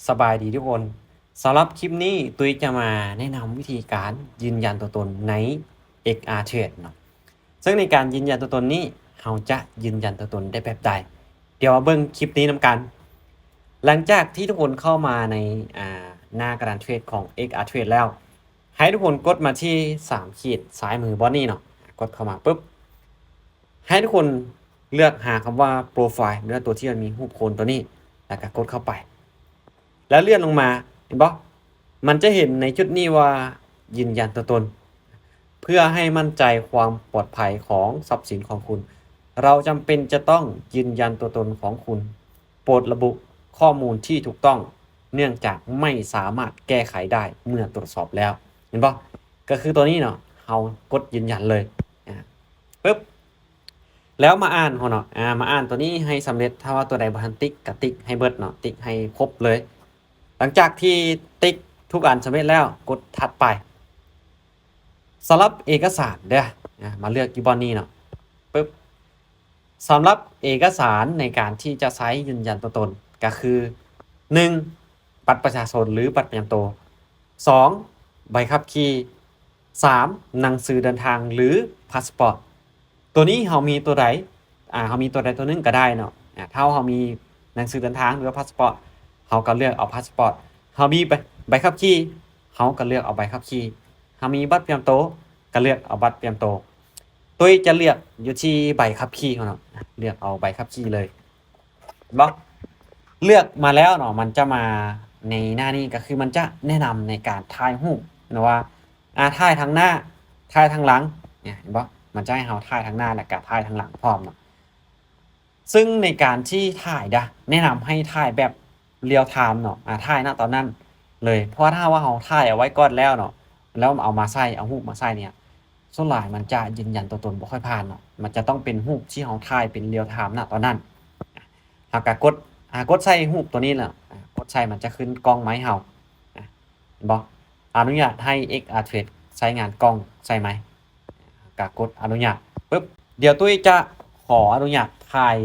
ສະບາຍດີທຸກຄົນ, ສຳລັບຄລິບນີ້ຕຸ້ຍຈະມາແນະນຳວິທີການຢືນຢັນຕົວຕົນໃນ ເອັກອາເທຣດ ເນາະ. ເຊິ່ງໃນການຢືນຢັນຕົວຕົນນີ້ ເຮົາຈະຢືນຢັນຕົວຕົນໄດ້ແບບໃດ? ດຽວມາເບິ່ງຄລິບນີ້ນຳກັນ. ຫຼັງຈາກທີ່ທຸກຄົນເຂົ້າມາໃນ ອາ ໜ້າກະດານເທຣດຂອງ ເອັກອາເທຣດ ແລ້ວ, ໃຫ້ທຸກຄົນກົດມາທີ່ສາມຂີດຊ້າຍມືບ່ອນນີ້ເນາະ, ກົດເຂົ້າມາປຶບ ໃຫ້ທຸກຄົນເລືອກຫາຄຳວ່າ ໂປຣໄຟລ໌ ຫຼື ຕົວທີ່ມັນມີຮູບຄົນຕົວນີ້ ແລ້ວກໍກົດເຂົ້າໄປ ແລ້ວເລື່ອນລົງມາ ເຫັນບໍ່? ມັນຈະເຫັນໃນຈຸດນີ້ວ່າຢືນຢັນຕົວຕົນ. ເພື່ອໃຫ້ໝັ້ນໃຈຄວາມປອດໄພຂອງຊັບສິນຂອງຄຸນ, ເຮົາຈຳເປັນຈະຕ້ອງຢືນຢັນຕົວຕົນຂອງຄຸນ. ໂປດລະບຸຂໍ້ມູນທີ່ຖືກຕ້ອງ, ເນື່ອງຈາກໄມ່ສາມາດແກ້ໄຂໄດ້ເມື່ອກວດສອບແລ້ວ. ເຫັນບໍ່? ກໍຄືຕົວນີ້ເນາະ, ເຮົາກົດຢືນຢັນເລີຍ ອາ ປຶບ ແລ້ວມາອ່ານເຮົາເນາະ ອາ ມາອ່ານຕົວນີ້ໃຫ້ສຳເລັດ. ຖ້າວ່າຕົວໃດບໍ່ທັນຕິກ ກໍຕິກໃຫ້ເບິດເນາະ, ຕິກໃຫ້ຄົບເລີຍ. ຫຼັງຈາກທີ່ຕິກທຸກອັນສຳເລັດແລ້ວ, ກົດຖັດໄປ. ສຳລັບເອກະສານເດີ້ ອາ ມາເລືອກຢູ່ບ່ອນນີ້ເນາະ ປຶບ. ສຳລັບເອກະສານໃນການທີ່ຈະໃຊ້ຢືນຢັນຕົວຕົນ ກໍຄື ໜຶ່ງ ບັດປະຊາຊົນ ຫຼື ບັດປະຈຳໂຕ, ສອງ ໃບຂັບຂີ່, ສາມ ໜັງສືເດີນທາງ ຫຼື ພາສປອດ. ຕົວນີ້ເຮົາມີຕົວໃດ ອາ ເຮົາມີຕົວໃດຕົວໜຶ່ງກໍໄດ້ເນາະ. ອາ ຖ້າເຮົາມີໜັງສືເດີນທາງ ຫຼືວ່າພາສປອດ ເຮົາກໍເລືອກເອົາພາສປອດ, ເຮົາມີໃບ ໃບຂັບຂີ່ ເຮົາກໍເລືອກເອົາໃບຂັບຂີ່, ເຮົາມີບັດປະຈຳໂຕ ກໍເລືອກເອົາບັດປະຈຳໂຕ. ຕຸ້ຍຈະເລືອກຢູ່ທີ່ໃບຂັບຂີ່ເຮົາເນາະ, ເລືອກເອົາໃບຂັບຂີ່ເລີຍ. ເຫັນບໍ່? ເລືອກມາແລ້ວເນາະ, ມັນຈະມາໃນໜ້ານີ້ ກໍຄືມັນຈະແນະນຳໃນການຖ່າຍຮູບເນາະ ວ່າ ອາ ຖ່າຍທາງໜ້າ, ຖ່າຍທາງຫຼັງ ເຫັນບໍ່? ມັນຈະໃຫ້ເຮົາຖ່າຍທາງໜ້າ ແລ້ວກໍຖ່າຍທາງຫຼັງພ້ອມເນາະ. ເຊິ່ງໃນການທີ່ຖ່າຍດະ ແນະນຳໃຫ້ຖ່າຍແບບ real time ເນາະ, ອາ ຖ່າຍນະຕອນນັ້ນເລີຍ. ເພາະວ່າຖ້າວ່າເຮົາຖ່າຍເອົາໄວ້ກ່ອນແລ້ວເນາະ ແລ້ວເອົາມາໃສ່ ເອົາຮູບມາໃສ່ເນີ້ຍ ສ່ວນຫຼາຍມັນຈະຢືນຢັນຕົວຕົນບໍ່ຄ່ອຍຜ່ານເນາະ. ມັນຈະຕ້ອງເປັນຮູບທີ່ເຮົາຖ່າຍເປັນ real time ນະຕອນນັ້ນ. ເຮົາກໍກົດ ອາ ກົດໃສ່ຮູບຕົວນີ້ແຫຼະ, ອາ ກົດໃສ່ ມັນຈະຂຶ້ນກ້ອງມາໃຫ້ເຮົາ ເຫັນບໍ່? ອະນຸຍາດໃຫ້ ເອັກອາເທຣດ ໃຊ້ງານກ້ອງໃສ່ໄໝ? ກະກົດອະນຸຍາດປຶບ. ດຽວຕຸ້ຍຈະຂໍອະນຸຍາດຖ່າຍ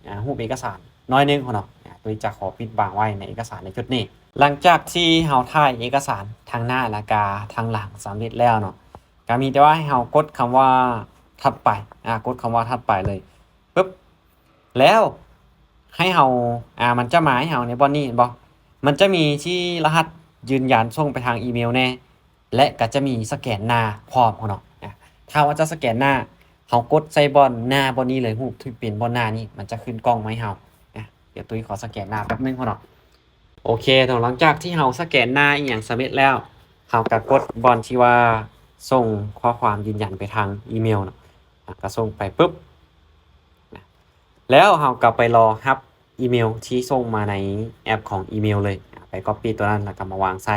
ອາ ຮູບເອກະສານໜ້ອຍໜຶ່ງເນາະ. ອາ ຕຸ້ຍຈະຂໍປິດບັງໄວ້ໃນເອກະສານໃນຈຸດນີ້. ຫຼັງຈາກທີ່ເຮົາຖ່າຍເອກະສານທາງໜ້າ ແລ້ວກະທາງຫຼັງສຳເລັດແລ້ວເນາະ, ກະມີແຕ່ວ່າໃຫ້ເຮົາກົດຄຳວ່າຖັດໄປ ອາ ກົດຄຳວ່າຖັດໄປເລີຍປຶບ. ແລ້ວໃຫ້ເຮົາ ອາ ມັນຈະມາໃຫ້ເຮົາໃນບ່ອນນີ້ ເຫັນບໍ່? ມັນຈະມີທີ່ລະຫັດຢືນຢັນສົ່ງໄປທາງອີເມວແດ່ ແລະ ກໍຈະມີສະແກນໜ້າພ້ອມເນາະ. ອາ ຖ້າວ່າຈະສະແກນໜ້າ ເຮົາກົດໃສ່ບ່ອນໜ້າບ່ອນນີ້ເລີຍ, ຮູບທີ່ເປັນບ່ອນໜ້ານີ້ ມັນຈະຂຶ້ນກ້ອງມາໃຫ້ເຮົາ. ອາ ດຽວຕຸ້ຍຂໍສະແກນໜ້າແປັບໜຶ່ງເນາະ. ໂອເຄເນາະ, ຫຼັງຈາກທີ່ເຮົາສະແກນໜ້າອີ່ຫຍັງສຳເລັດແລ້ວ, ເຮົາກໍກົດບ່ອນທີ່ວ່າສົ່ງຂໍ້ຄວາມຢືນຢັນໄປທາງອີເມວເນາະ. ອາ ກໍສົ່ງໄປປຶບ ແລ້ວເຮົາກໍໄປລໍຮັບອີເມວທີ່ສົ່ງມາໃນແອັບຂອງອີເມວເລີຍ. ອາ ໄປກັອບປີ້ຕົວນັ້ນ ແລ້ວກໍມາວາງໃສ່.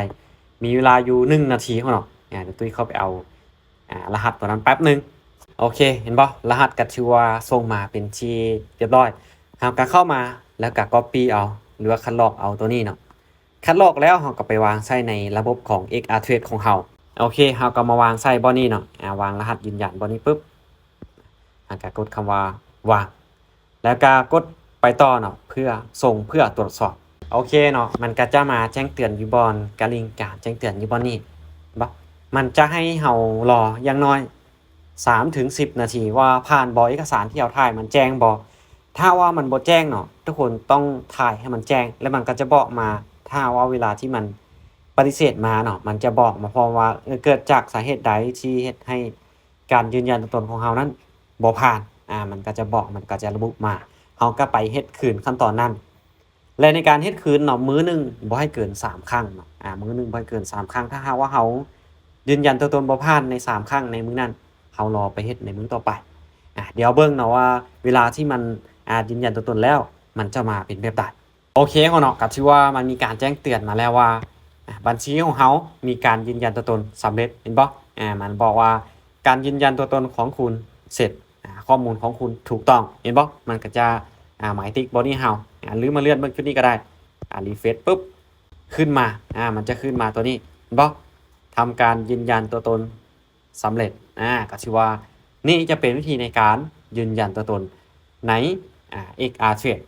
ມີເວລາຢູ່ໜຶ່ງນາທີເນາະ. ອາ ດຽວຕຸ້ຍເຂົ້າໄປເອົາ ອາ ລະຫັດຕົວນັ້ນແປັບໜຶ່ງ. ໂອເຄ ເຫັນບໍ່? ລະຫັດກໍຖືວ່າສົ່ງມາເປັນທີ່ຮຽບຮ້ອຍ. ເຮົາກໍເຂົ້າມາ ແລ້ວກໍກັອບປີ້ເອົາ ຫຼືວ່າຄັດລອກເອົາຕົວນີ້ເນາະ. ຄັດລອກແລ້ວ ເຮົາກໍໄປວາງໃສ່ໃນລະບົບຂອງ ເອັກອາເທຣດ ຂອງເຮົາ. ໂອເຄ ເຮົາກໍມາວາງໃສ່ບ່ອນນີ້ເນາະ. ອາ ວາງລະຫັດຢືນຢັນບ່ອນນີ້ປຶບ ເຮົາກໍກົດຄຳວ່າວາງ ແລ້ວກໍກົດໄປຕໍ່ເນາະ ເພື່ອສົ່ງ ເພື່ອກວດສອບ. ໂອເຄເນາະ, ມັນກໍຈະມາແຈ້ງເຕືອນຢູ່ບ່ອນກະລິ່ງການແຈ້ງເຕືອນຢູ່ບ່ອນນີ້ ເຫັນບໍ່? ມັນຈະໃຫ້ເຮົາລໍຢ່າງໜ້ອຍສາມເຖິງສິບນາທີ ວ່າຜ່ານບໍ່ ເອກະສານທີ່ເຮົາຖ່າຍມັນແຈ້ງບໍ່. ຖ້າວ່າມັນບໍ່ແຈ້ງເນາະ, ທຸກຄົນຕ້ອງຖ່າຍໃຫ້ມັນແຈ້ງ ແລ້ວມັນກໍຈະບອກມາ. ຖ້າວ່າເວລາທີ່ມັນປະຕິເສດມາເນາະ, ມັນຈະບອກມາພ້ອມວ່າ ເອີ ເກີດຈາກສາເຫດໃດທີ່ເຮັດໃຫ້ການຢືນຢັນຕົວຕົນຂອງເຮົານັ້ນບໍ່ຜ່ານ. ອາ ມັນກໍຈະບອກ, ມັນກໍຈະລະບຸມາ. ເຮົາກໍໄປເຮັດຄືນຂັ້ນຕອນນັ້ນ. ແລະ ໃນການເຮັດຄືນເນາະ, ມື້ໜຶ່ງບໍ່ໃຫ້ເກີນສາມຄັ້ງເນາະ. ອາ ມື້ໜຶ່ງບໍ່ໃຫ້ເກີນສາມຄັ້ງ. ຖ້າຫາກວ່າເຮົາຢືນຢັນຕົວຕົນບໍ່ຜ່ານໃນສາມຄັ້ງໃນມື້ນັ້ນ, ເຮົາລໍໄປເຮັດໃນມື້ຕໍ່ໄປ. ອາ ດຽວເບິ່ງເນາະວ່າເວລາທີ່ມັນ ອາ ຢືນຢັນຕົວຕົນແລ້ວ ມັນຈະມາເປັນແບບໃດ. ໂອເຄເນາະ, ກໍຖືວ່າມັນມີການແຈ້ງເຕືອນມາແລ້ວວ່າ ອາ ບັນຊີຂອງເຮົາມີການຢືນຢັນຕົວຕົນສຳເລັດ, ເຫັນບໍ່? ອາ ມັນບອກວ່າ ການຢືນຢັນຕົວຕົນຂອງຄຸນເສັດ. ອາ ຂໍ້ມູນຂອງຄຸນຖືກຕ້ອງ, ເຫັນບໍ່? ມັນກໍຈະ ອາ ໝາຍຕິກບ່ອນນີ້ເຮົາ ອາ ຫຼືມາເລື່ອນເບິ່ງຈຸດນີ້ກໍໄດ້. ອາ ຣີເຟຣຊປຶບ ຂຶ້ນມາ ອາ ມັນຈະຂຶ້ນມາຕົວນີ້ ເຫັນບໍ່? ທຳການຢືນຢັນຕົວຕົນສຳເລັດ. ອາ ກໍຖືວ່ານີ້ຈະເປັນວິທີໃນການຢືນຢັນຕົວຕົນໃນ ອາ ເອັກອາເທຣດ